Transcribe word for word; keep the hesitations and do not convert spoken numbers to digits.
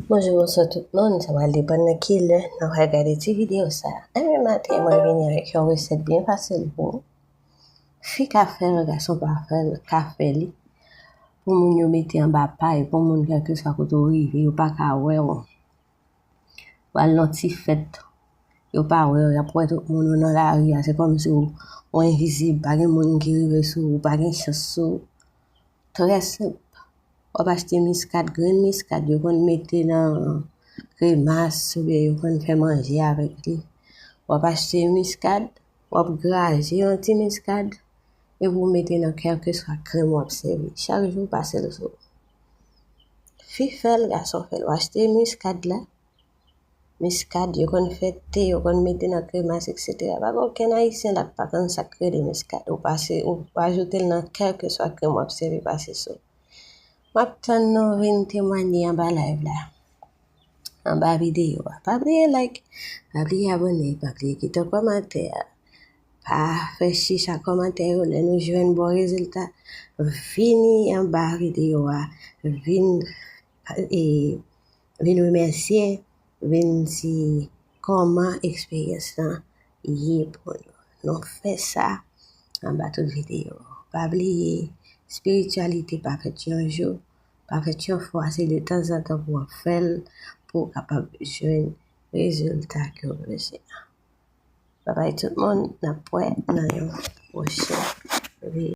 Bonjou, bonswa tout moun. Sa pral depann nan ki lè nou pral gade ti videyo sa. Demen maten, mwen vini avèk yon resèt byen fasil pou ou. Fi ka fè l, gason pa fè l, ka fè li. Pou moun yo mete anba pay, pou moun kèlkeswa kote w rive, yo pa ka wè w. W al nan ti fèt, yo pa wè w, y ap wè tout moun ou nan lari a, se kòmsi w, w envizib, pa gen moun ki rive sou ou, pa gen chans sou ou. Trè senp. W ap achte miskad, grenn miskad, yo konn mete nan kremas, oubyen yo konn fè manje avèk li. W ap achte miskad, w ap graje yon ti miskad, epi w mete nan kèlkeswa krèm w ap sèvi. Chak jou, pase l sou ou. Fi fè l, gason fè l. W achte miskad la, miskad, yo konn fè te, yo konn mete nan kremas, etsetera. Pa gen okenn Ayisyen la k pa konn sa k rele miskad. Ou pase, ou ajoute l nan kèlkeswa krèm w ap sèvi, pase sou. M ap tann nou vin temwanye anba live la, anba videyo a. Pa bliye like, pa bliye abòne, pa bliye kite yon kòmantè. Pa fè chich ak kòmantè yo, lè nou jwenn bon rezilta, vini anba videyo a, vin, e, vin remèsye, vin di kòman eksperyans lan ye pou nou. Nou fè sa anba tout videyo. Pa bliye, espirityalite pa fèt yon jou, pa fèt yon fwa, se de tanzantan pou w ap fè l, pou w kapab jwenn rezilta ke w bezwen an. Babay tout moun, n ap wè nan yon pwochen videyo.